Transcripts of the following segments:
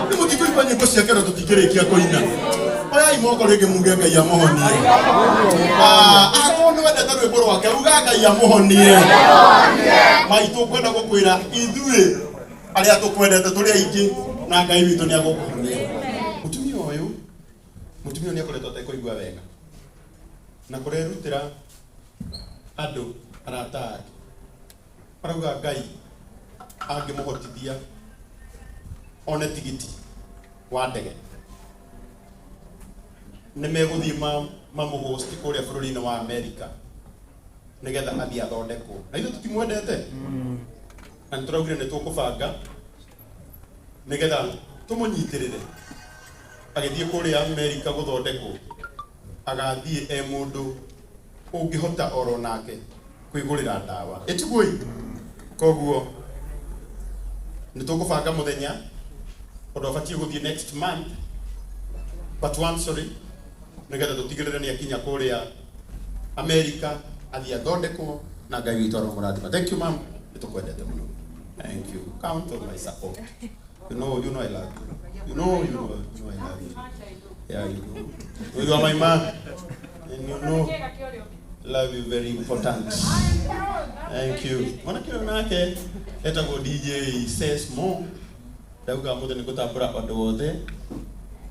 Nĩ mũtikũigua nyĩmbo ciake na tũtingĩrĩkia kũina. Oyai moko rĩngĩ muge Ngai amũhonie. Ah, akorwo nĩ wendete rwĩmbo rwake uga Ngai amũhonie. Maitũ ngwenda gũkwĩra ithuĩ arĩa tũkwendete tũrĩ aingĩ na Ngai witũ nĩ agũkũhonia. Mũtumia ũyũ, mũtumia ũyũ nĩ akoretwo atekũigua wega na kũrerutĩra andũ arata ake marauga Ngai angĩmũhotithia one tigiti wa ndege nĩ megũthiĩ mamũhost kũrĩa bũrũri-inĩ wa Amerika nĩgetha athiĩ athondekwo. Na ithuĩ tũtimwendete na nĩ tũraugire nĩ tũkũbanga nĩgetha tũmũnyitĩrĩre agĩthiĩ kũrĩa Amerika gũthondekwo, agathiĩ e mũndũ ũngĩhota oro nake kwĩgũrĩra ndawa. Ĩtiguoi? Koguo nĩ tũkũbanga mũthenya ũndũ abatiĩ gũthiĩ next month but one, sorry, nĩgetha tũtigĩrĩre nĩ akinya kũrĩa Amerika athiĩ athondekwo na Ngai witũ aromũrathima. Thank you, ma'am, nĩ tũkwendete mũno. Thank you. Count on my support. You know I love you. You know I love you. Yeah, you know. You are my man. And you know, love you very important. Thank you. Mwanake ũyũ nake etagwo DJ Says Mo. Ndauga mũthĩ nĩ gũtambũra andũ othe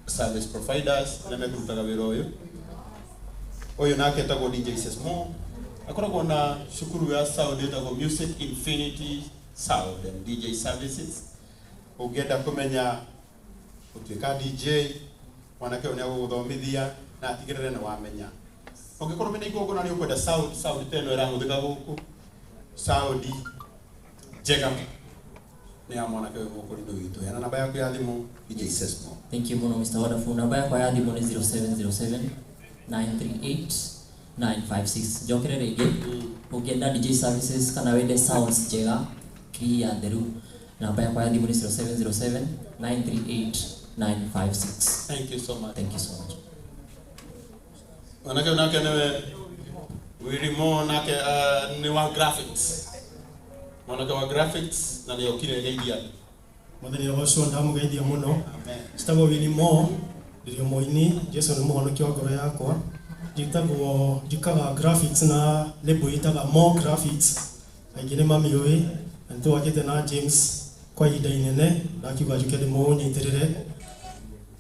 service providers arĩa mekũrutaga wĩra ũyũ. Ũyũ nake etagwo DJ Says Mo. Akoragwo na cukuru ya sound ĩtagwo Music Infinity Sound and DJ Services. Ũngĩenda kũmenya gũtuĩka DJ, mwanake ũyũ nĩ agũgũthomithia na atigĩrĩre nĩ wamenya. Ũngĩkorwo wĩna igongona nĩ ũkwenda sound, sound ta ĩno ĩrahũthĩka gũkũ, sound njega nĩ ya mwanake ũyũ mũkũrinũ witũ. Heana namba yaku ya thimũ, DJ Sesmo. Thank you mũno, Mr. Wonderful. Namba yakwa ya thimũ nĩ 0707 938 956. Njokere rĩngĩ, ũngĩenda DJ services kana wende sounds njega, clear, theru, namba yakwa ya thimũ nĩ 0707 938 956. Thank you so much. Thank you so much. Mwanake ũyũ nake nĩwe Willy Mo, nake nĩ wa graphics. Mwanake wa graphics na nĩ okire geithia andũ. Mwathani agocwo, ndamũgeithia mũno. Amen. Njĩtagwo Willy Mo, ndĩrĩ mũini, Jesu nĩ mũhonokia wa ngoro yakwa. Njĩtagwo, njĩkaga graphics na label ĩtaga Mo Graphics, aingĩ nĩ mamĩũĩ, na nĩ tũwakĩte na James kwa ihinda inene, ndakiuga njũke ndĩmũnyitĩrĩre.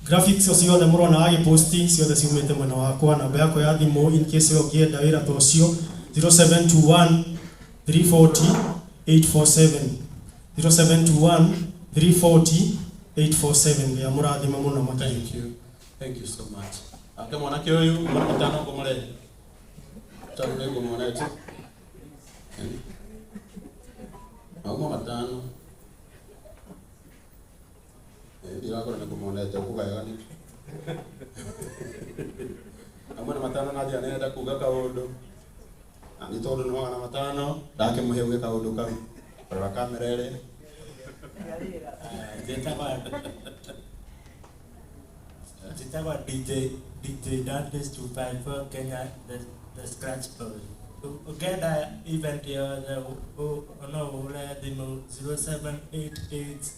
Graphics icio ciothe mũrona agĩposti ciothe ciumĩte mwena wakwa. Namba yakwa ya thimũ in case ũngĩenda wĩra ta ũcio, 0721 340 847, 0721 340 847. Ngai amũrathime mũno makĩria. Thank you. Thank you so much. Ake mwanake ũyũ mwana matano ngũmũrehe. Tondũ nĩ ngũmuonete. Mauma matano. Ndirakora nĩ ngũmuonete ũkũgayaga nĩkĩ? Amwe na matano na njĩra nĩarenda kuga kaũndũ. Na nĩ tondũ nĩ 500 ndakĩmũhe uge kaũndũ kau. Rora kamera ĩrĩa. Njĩtagwo DJ Dantes 254 Kenya, the Scratch Boy. Ũngĩenda event yothe no ũhũre thimũ 0788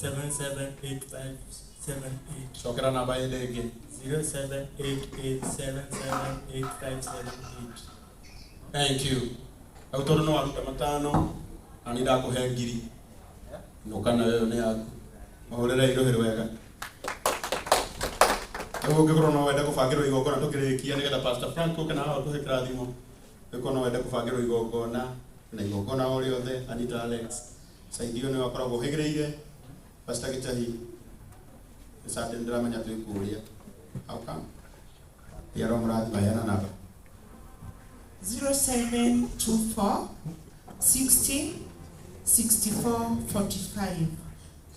778578. Cokera namba ĩndĩ ĩngĩ. 0788 778578. Thank you. Hau tondũ nĩ waruta 5 na nĩ ndakũhe ngiri. Nũka nayo ĩyo nĩ yaku. Mahũrĩre irũhĩ rwega. Rĩu ũngĩkorwo no wende kũbangĩrwo igongona tũkĩrĩkia nĩgetha Pastor Frank ũke na haha ũtũhe kĩrathimo. Ũngĩkorwo no wende kũbangĩrwo igongona na igongona o rĩothe, Anita Alex Saidio nĩwe akoragwo ũhĩgĩrĩire. Pastor Gĩtahi, Sunday nĩndĩramenya twĩ kũrĩa. How come? Ngai aromũrathima, heana namba. 0724 60 64 45.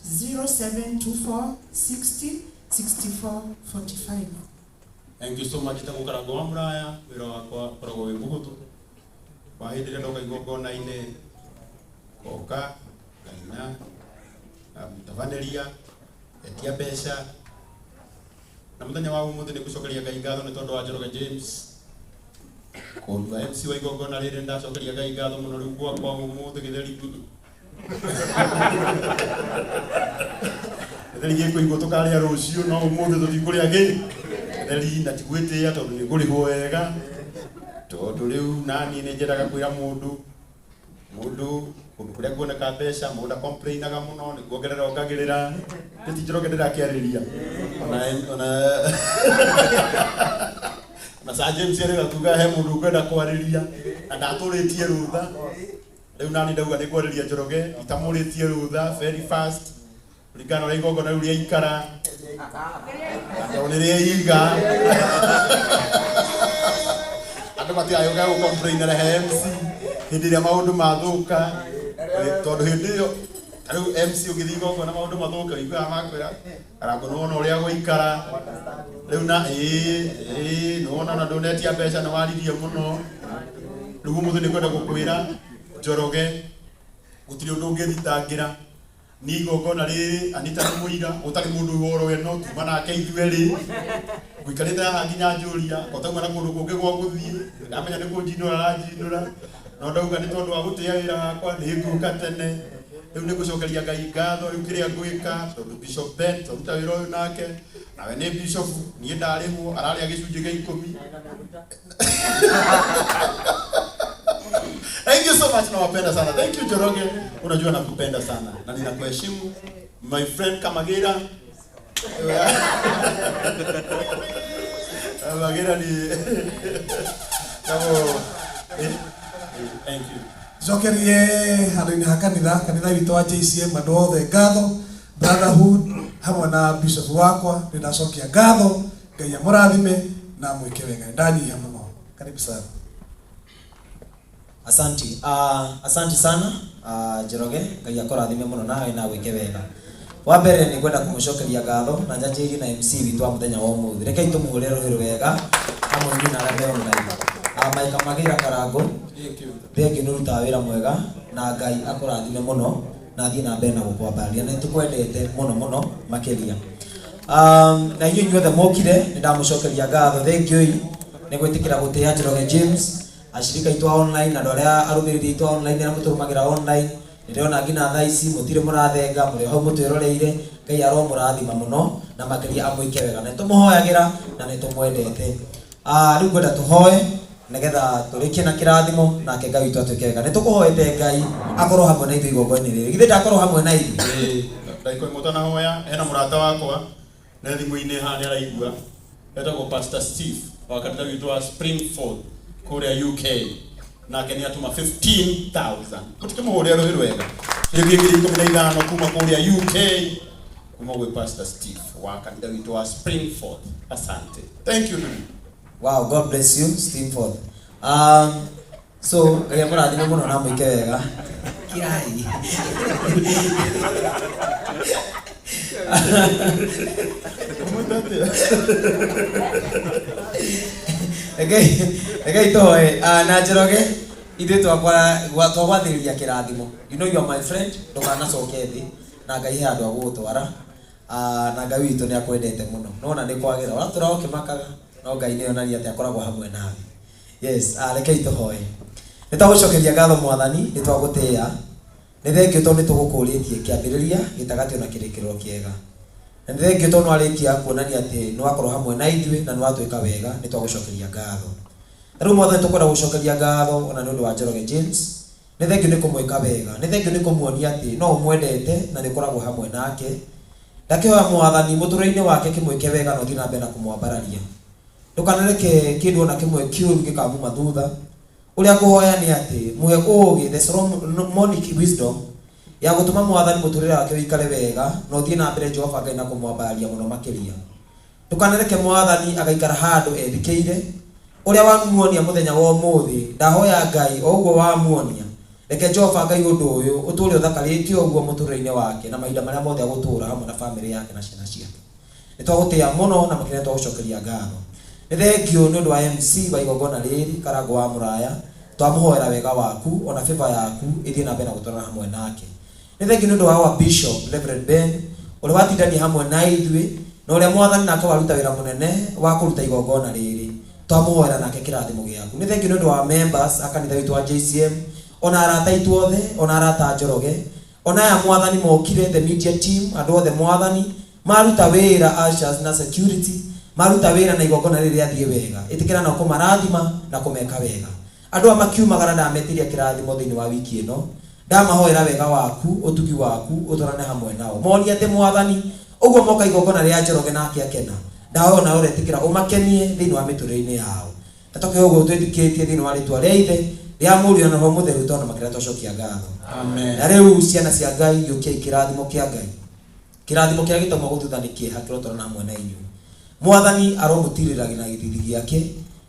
0724 60 64 45. Thank you so much. Njĩtagwo Karango wa Mũraya, wĩra wakwa ũkoragwo wĩ mũhũthũ. Wa hĩndĩ ĩrĩa ndoka igongona-inĩ, ngoka, ngaina, ngamũtabanĩria, ngetia mbeca. Na mũthenya wa ũmũthĩ nĩ ngũcokeria Ngai ngatho nĩ tondũ wa Njoroge James kũndua MC wa igongona rĩrĩ, ndacokeria Ngai ngatho mũno. Rĩu gwakwa ũmũthĩ gĩtheri. Gĩtheri gĩkũigwo tũkarĩa rũciũ, no ũmũthĩ tũtikũrĩa gĩ gĩtheri, na ti gwĩtĩĩa tondũ nĩ ngũrĩhwo wega, tondũ rĩu naniĩ nĩ nyendaga kwĩra mũndũ mũndũ kũndũ kũrĩa kuoneka mbeca, mũndũ akomplainaga mũno, nĩ kuongerera ongagĩrĩra. Nĩ ti Njoroge ndĩrakĩarĩria, ona na Sir James arĩ kuga he mũndũ ũkwenda kwarĩria na ndatũrĩtie rũtha. Rĩu nani ndauga nĩ kwarĩria Njoroge itamũrĩtie rũtha very fast, kũringana na ũrĩa igongona rĩu rĩaikara na tondũ nĩ rĩaiga, andũ matigagĩũka gũcomplainĩra he MC hĩndĩ ĩrĩa maũndũ mathũka, tondũ hĩndĩ ĩyo ta rĩu MC ũngĩthiĩ igongona maũndũ mathũke, ũiguaga makwĩra, "Karango, nĩwona ũrĩa gũikara rĩu na ĩĩ nĩwona ona ndũnetia mbeca, nĩ waririe mũno." Rĩu ũmũthĩ nĩ kwenda gũkwĩra Njoroge, gũtirĩ ũndũ ũngĩthitangĩra ni igongona rĩrĩ. Anita nĩ mũira, gũtarĩ mũndũ woro ĩno tuma nake ithuerĩ ngũikarĩte haha nginya njũria kotauma na kũndũ kũngĩ gwa gũthiĩ, ndamenya nĩ kũnjinũra aranjinũra, no ndauga nĩ tondũ wa gũtĩĩa wĩra wakwa nĩ ngũka tene. Rĩu nĩ ngũcokeria Ngai ngatho. Rĩu kĩrĩa ngwĩka, tondũ Bishop Ben twaruta wĩra ũyũ nake, nawe nĩ bishop, niĩ ndarĩhwo, ararĩa gĩcunjĩ gĩa 10. Thank you so much, nawapenda sana. Thank you Njoroge, unajua nakupenda sana na ninakuheshimu my friend Kamagira. Kamagira ni kamo eh? Thank you. Njokerie handũ-inĩ ha kanitha witũ wa JCM, andũ othe ngatho, brotherhood hamwe na bishop wakwa, nĩ ndacokia ngatho. Ngai amũrathime na mwĩke wega. Nĩ ndanyihia mũno. Karibu sana. Asanti. Asanti sana, Njoroge, Ngai akũrathime mũno nawe na gwĩke wega. Wa mbere nĩ ngwenda kũmũcokeria ngatho na njanjĩrie na MC witũ wa mũthenya wa ũmũthĩ. Rekei tũmũhũrĩre rũhĩ rwega hamwe ithuĩ na arĩa me online. Maika Magĩra Karango, thengiũ nĩ ũrutaga wĩra mwega na Ngai akũrathime mũno na athiĩ na mbere na gũkwambararia, na nĩtũkwendete mũno mũno makĩria. Na inyuĩ inyuothe mokire, nĩ ndamũcokeria ngatho, thengiũi nĩ gwĩtĩkĩra gũtĩĩa Njoroge James. Acirika aitũ a online, andũ arĩa arũmĩrĩri aitũ a online, arĩa mũtũrũmagĩra online, nĩndĩrona nginya thaa ici mũtirĩ mũrathenga, mũrĩ o hau mũtwĩroreire. Ngai aromũrathima mũno na makĩria amwĩke wega, na nĩtũmũhoyagĩra na nĩtũmwendete. Rĩu ngwenda tũhoe nĩgetha tũrĩkie na kĩrathimo, nake Ngai witũ atwĩke wega. Nĩtũkũhoete Ngai akorwo hamwe na ithuĩ igongona-inĩ rĩrĩ. Githĩ ndakorwo hamwe na ithuĩ? Ndagĩka ĩmwe ũtanahoya, hena mũrata wakwa na thimũ-inĩ haha nĩ araigua, etagwo Pastor Steve wa kanitha witũ wa Springfield kũrĩa UK, nake nĩ atũma 15,000. Mũtikĩmũhũrĩre rũhĩ rwega, ciringi 15,000 kuma kũrĩa UK, kuma gwĩ Pastor Steve wa kanitha witũ wa Springfield. Asante, thank you, Ndugu. Wow, God bless you, Steve. So Ngai amũrathime mũno na mwĩke wega. Kirai. Ũmwĩte atĩa? Rekei tũhoe. Na Njoroge, ithuĩ twagwathĩrĩria kĩrathimo. You know you are my friend, ndũkanacoke thĩ na Ngai he handũ agũgũtwara. Na Ngai witũ nĩ akwendete mũno. Nona nĩ kwagĩra. Ũratũra ũkĩmakaga, no Ngai nĩ onania atĩ akoragwo hamwe nawe. Yes, rekei tũhoe. Nĩ twagũcokeria ngatho Mwathani, nĩ twagũtĩĩa. Nĩ thengio tondũ nĩ tũgũkũrĩtie kĩambĩrĩria, gĩtagatĩ ona kĩrĩkĩrĩro kĩega. Na nĩ thengio tondũ nĩwarĩkia kuonania atĩ nĩwakorwo hamwe na ithuĩ na nĩwatwĩka wega, nĩ twagũcokeria ngatho. Na rĩu Mwathani tũkwenda gũcokeria ngatho ona nĩ ũndũ wa Njoroge James. Nĩ thengio nĩ kũmwĩka wega, nĩ thengio nĩ kũmuonia atĩ no ũmwendete na nĩ ũkoragwo hamwe nake. Ndakĩhoya Mwathani mũtũrĩre-inĩ wake kĩmwĩke wega na ũthiĩ na mbere na kũmwambararia. Ndũkanareke kĩndũ ona kĩmwe kĩũru gĩkamuma thutha. Ũrĩa ngũhoya nĩ atĩ mũhe ũũgĩ, the Solomonic wisdom ya gũtũma Mwathani mũtũrĩre wake ũikare wega na ũthiĩ na mbere Jehova Ngai na kũmwambararia mũno makĩria. Ndũkanareke Mwathani agaikara handũ ethikĩire. Ũrĩa wamuonia mũthenya wa ũmũthĩ, ndahoya Ngai o ũguo wamuonia, reke Jehova Ngai ũndũ ũyũ ũtũre ũthakarĩte ũguo mũtũrĩre-inĩ wake na mahinda marĩa mothe agũtũra hamwe na bamĩrĩ yake na ciana ciake. Nĩ twagũtĩĩa mũno na makĩria twagũcokeria ngatho. Nĩ thengio nĩ ũndũ wa MC wa igongona rĩrĩ, Karangũ wa Mũraya, twamũhoera wega waku ona favor yaku ĩthiĩ na mbere na gũtwarana hamwe nake. Nĩ thengio nĩ ũndũ wa our Bishop Reverend Ben ũrĩa watindania hamwe na ithuĩ na ũrĩa Mwathani nake waruta wĩra mũnene wa kũruta igongona rĩrĩ, twamũhoera nake kĩrathimo gĩaku. Nĩ thengio nĩ ũndũ wa members a kanitha witũ wa JCM, ona arata aitũ othe, ona arata a Njoroge, ona aya Mwathani mokire, the media team, andũ othe Mwathani. Maruta wĩra ushers na security, maruta wĩra na igongona rĩrĩ rĩathiĩ wega. Ĩtĩkĩra na kũmarathima na kũmeka wega. Andũ aya makiumagara ndametiria kĩrathimo thĩinĩ wa wiki ĩno. Ndamahoera wega waku, ũtugi waku, ũtwarane hamwe nao. Monie atĩ Mwathani, ũguo moka igongona rĩa Njoroge nake akena. Ndahoya nawe ũretĩkĩra ũmakenie thĩinĩ wa mĩtũrĩre-inĩ yao. Na tũkĩhoya ũguo twĩtĩkĩtie thĩinĩ wa rĩtwa rĩa Ithe, rĩa Mũriũ na Roho Mũtheru twana makĩria twacokia ngatho. Amen. Na rĩu ciana cia Ngai yũkiai kĩrathimo kĩa Ngai. Kĩrathimo kĩrĩa gĩtauma gũthutha nĩ kĩeha kĩrotwarana hamwe na inyuĩ. Mwathani aromũtirĩra na gĩthithi gĩake.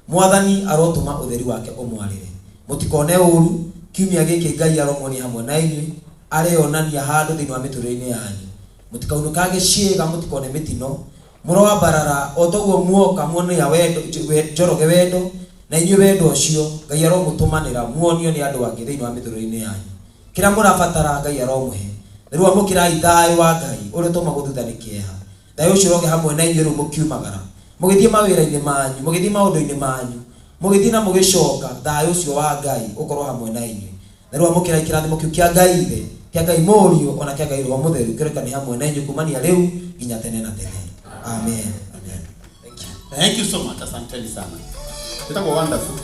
Mwathani arotũma ũtheri wake ũmwarĩre. Mũtikone ũru, kiumia gĩkĩ Ngai aromuonia hamwe na inyuĩ, areyonania handũ thĩinĩ wa mĩtũrĩre-inĩ yanyu. Mũtikaunũkange ciĩga, mũtikone mĩtino. Mũroambarara o toguo muoka muonia wendo, Njoroge wendo, na inyuĩ wendo ũcio Ngai aromũtũmanĩra muonio nĩ andũ angĩ thĩinĩ wa mĩtũrĩre-inĩ yanyu. Kĩrĩa mũrabatara Ngai aromũhe. Rĩu amũkĩrai thayũ wa Ngai ũrĩa ũtũma gũthutha nĩ kĩeha. Thayũ ũcio ũroge hamwe na inyuĩ rĩu mũkiumagara. Mũgĩthiĩ mawĩra-inĩ manyu, mũgĩthiĩ maũndũ-inĩ manyu, mũgĩthiĩ na mũgĩcoka, thayũ ũcio wa Ngai ũkorwo hamwe na inyuĩ. Na rĩu amũkĩrai kĩrathimo kĩu kĩa Ngai Ithe, kĩa Ngai Mũriũ, ona kĩa Ngai Roho Mũtheru kĩroka nĩ hamwe na inyuĩ kumania rĩu nginya tene na tene. Amen. Amen. Thank you. Thank you so much. Asanteni sana. Itakuwa wonderful.